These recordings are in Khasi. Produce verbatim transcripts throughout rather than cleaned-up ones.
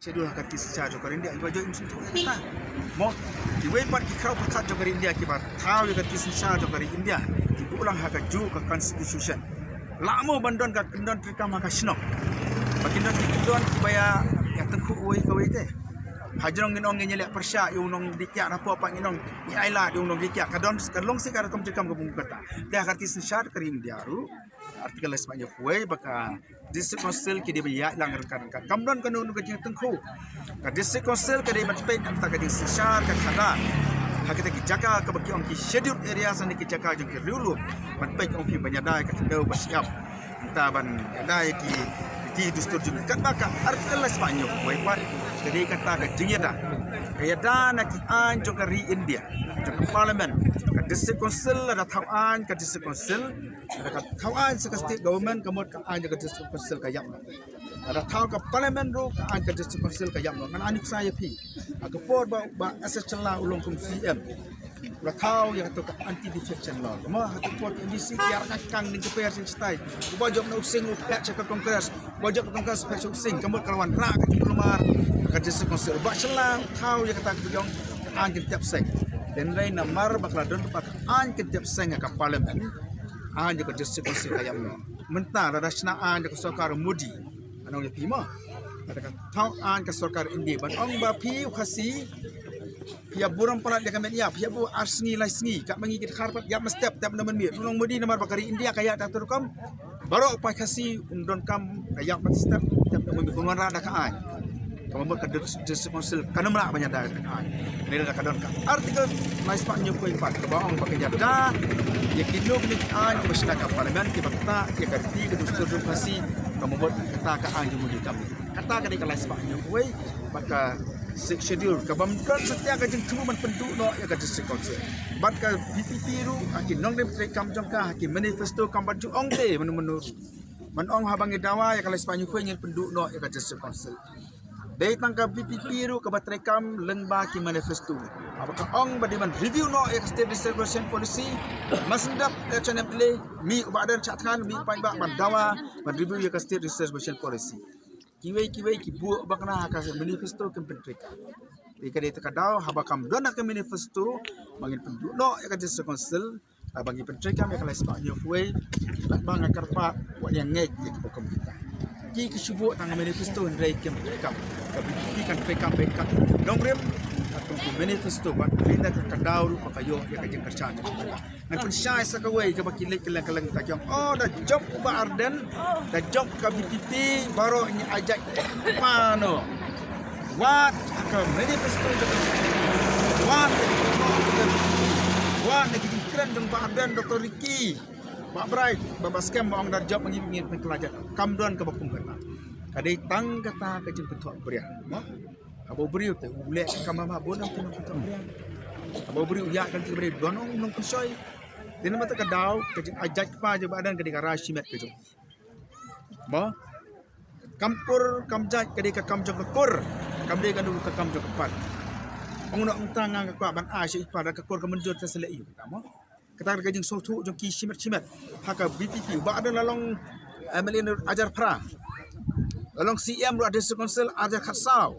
Schedule ha ka riti synshar jong ka ri India, iba jong im sngewthuh ïa kata. Mo, kiwei pat ki khraw pyrkhat jong ka ri India kiba thaw ïa ka riti synshar jong ka ri India, ki buh lang ha kajuh ka constitution. La mo ban don ka kyndon treikam ha ka shnong. Ba kin don ki kyndon kiba ïa, ïa tyngkhuh uwei ka wei te. Hajrong ngin ong ngin ïaleh pyrshah ïa u nongdie kiad, hapoh pat ngin ong ngi ailad ïa u nongdie kiad. Ka don, ka long shisha ka rukom treikam kaba kum kata. Te ha ka riti synshar ka ri India ruh, Article lai spah hynñiew phew wei ba ka District Council ki dei ban ïaid lang ryngkat ryngkat. Kam don kano kano ka jingtyngkhuh. Ka District Council ka dei ban peit na ka bynta ka jingsynshar ka khadar ha kita ki jaka kaba ki ong ki scheduled areas ne ki jaka jong ki riewlum. Ban peit, ong phi, ban ïada ïa ka khyndew ba shyiap, na ka bynta ban ïada ïa ki riti dustur jong ki. Katba ka Article lai spah hynñiew phew wei pat ka dei kata ka jingïada, ka ïada na ki aiñ jong ka ri India, jong ka Parliament. Ka District Council lada thaw aiñ ka District Council, lada ka thaw aiñ sa ka State Government, ka mut ka aiñ jong ka District Council ka ïap noh. Lada thaw ka Parliament ruh, ka aiñ ka District Council ka ïap noh. Ngan ai nuksa ïa phi, ha ka por ba, ba S H Shylla u long kum C M, u la thaw ïa kato ka Anti Defection Law. Mo, ha kato por ka M D C ki ïa rangkang, ning ka per shin shatai. Uba jop na u sing u phet sha ka Congress, uba jop na Congress phet sha u sing. Ka mut ka la wanrah ka jingkulmar ka District Council. Bah Shylla u thaw ïa kata kaba ki ong ka aiñ kyntep seng. Hynrei namar ba ka la don kata ka aiñ kyntep seng ha ka Parliament, aiñ jong ka District Council ka ïap noh. Mynta lada shna aiñ jong ka sorkar Modi, ngan ong ïa phi mo, lada ka thaw aiñ ka sorkar India ban ong ba phi u Khasi, phi ïa burom palat ïa ka met ïap, phi ïa buh ar sngi lai sngi, katba ngi ki dkhar pat ïap mynstep, tep na mynmiet. U long Modi namar ba ka ri India ka ïaid da kato ka rukom. Baroh paid Khasi un donkam da ïap mynstep, tep na mynmiet, un wanrah da ka aiñ. Ka mut ka Dis-, District Council kam lah ban ïada da ka aiñ. Hynrei lada ka don ka Article lai spah hynñiew phew wei pat kaba ong ba kan ïada ïa kino kino ki aiñ kiba shna ka Parliament kiba ktah ïa ka riti ka dustur jong u Khasi, ka mut kata ka aiñ jong u Modi kam. Kata ka dei ka lai spah hynñiew phew wei bad ka Sixth Schedule, ka bym don satia ka jingthmu ban pynduh noh ïa ka District Council. Bad ka V P P ruh ha ki nongrim treikam jong ka, ha ki manifesto kam pat ju ong te mano mano ruh ban ong haba ngi dawa ïa ka lai spah hynñiew phew wei ngin pynduh noh ïa ka District Council. Dei tang ka V P P ruh kaba treikam lyngba ki manifesto, haba ka ong ba dei ban review noh ïa ka State Reservation Policy. Mas sngewdap election M L A, mih u Bah Ardent shah thngan, mih paidbah ban dawa ban review ïa ka State Reservation Policy. Kiwei kiwei ki buh ba kane ha ka manifesto kim pyntreikam. Te ka dei ta ka daw haba kam don ha ka manifesto ba ngin pynduh noh ïa ka District Council, haba ngi pyntreikam ïa ka lai spah hynñiew phew wei, bad ba nga kyrpad wat ïa ngeit ïa kiba kum kita. Ki ki shu buh tang manifesto hynrei kim pyntreikam. Ka V P P kan treikam beit katkum ki nongrim, katkum ki manifesto, bad ka dei ta ka daw ruh ba ka ïoh ïa ka jingkyrshan jong ki. Ngan pynshai sa kawei kaba ki leit kylleng kylleng, ta ki ong, oh, da jop u Bah Ardent, da jop ka V P P, baroh ngi ai jait kpa noh. Wat ha ka manifesto jong ka, wat ha ka, wat ha ki jingkren jong Bah Ardent, Doktor Ricky, Bah Bright, ba, ba skhem ba ong da jop ngi, ngi pynkylla jait. Kam don kaba kum kata. Ka dei tang kata ka jingpynthoh bria, mo? Haba u briew te u leh ka kam ha bun, ym pynkylla bria. Haba u briew u ïaid kan ti ka bria, don ong nongpynshoi. Te namar kata ka daw ka jingai jait kpa jong Bah Ardent ka dei ka rai shimet ka jong, mo? Kam kur kam jait ka dei ka kam jong ka kur, kam dei kano ka kam jong ka pat. Ong noh ong tang nga kwah ban ai sha i kpa, da ka kur ka mynjur te sa leh ïa u kata, mo? Kata ka jingsngewthuh jong ki shimet shimet ha ka V P P. Bah Ardent la long M L A ar hajar phra, la long C M ruh ha District Council ar hajar khatsaw.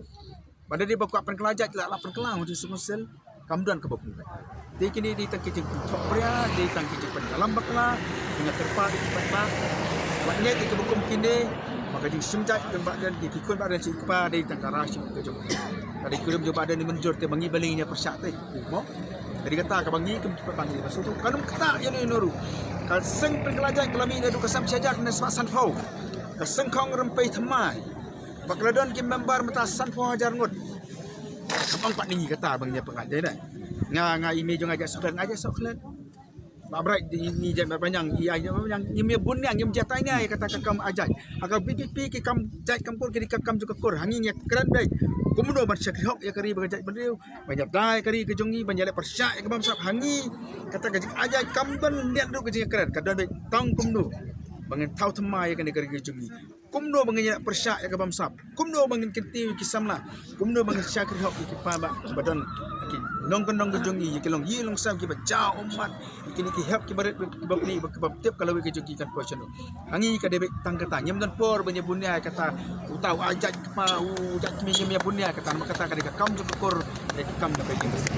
Ba da dei ba kwah pynkylla jait, la, la pynkylla ha District Council. Kam don kaba kum kata. Te kine dei tang ki jingpynthoh bria, dei tang ki jingpynïalam bakla. Nga kyrpad ïa ki paidbah, wat ngeit ïa kiba kum kine. Ba ka jingshim jait jong Bah Ardent, ki khun Bah Ardent sha i kpa, dei tang ka rai shimet ka jong. Ka dei kurim jong Bah Ardent, mynjur te ba ngi balei ngin ïa pyrshah te, mo? Ka dei kata kaba ngi kum ki paidbah ngi ba sngewthuh. Kan ym ktah ïano ïano ruh. Ka seng pynkylla jait ka la mih naduh ka sem shi hajar khyndai spah sanphew. Ka seng khong rympei thymmai. Ba ka la don ki member mynta sanphew hajar ngut. Kam ong pat na ngi kata ba ngin ïa pynkhlaiñ, dei ne? Nga, nga i mei jong nga jait sohklet, nga jait sohklet. Bah Bright i, i jait Bah Banjang, i ai jait Bah Banjang, ngim ïa bun ïa, ngim jia tai nia ïa kata ka kam ai jait. Ha ka V P P ki kam jait kam kur ki dei ka kam jong ka kur. Ha ngi ngi ïa kren beit kumno ban shakri hok ïa ka ri bad ka jaitbynriew, ban ïada ïa ka ri ka jong ngi, ban ïaleh pyrshah ïa ka bamsap. Ha ngi kata ka jingai jait kam don nia ruh ka jingïakren, ka don beit tang kumno ba ngin thaw thymmai ïa kane ka ri ka jong ngi. kumno ba ngin ïa pyrshah ïa ka bamsap, kumno ba ngin kyntiew ïa ki samla, kumno ba ngin shakri hok ïa ki paidbah kiba don, ïa ki nongkyndong ka jong ngi, ïa ki long ïing long sem kiba jaw ummat, ïa kine ki hep kiba rit kiba pli, kiba tip ka lawei ka jong ki kan poi shano. Ha ngi ka dei beit tang kata, ngim don por ban ïa bun ïa kata, uta u ai jait kpa, u jait kmie, ngim ïa bun ïa kata, namar kata ka dei ka kam jong ka kur, ka dei ka kam jong ka jingïaseng.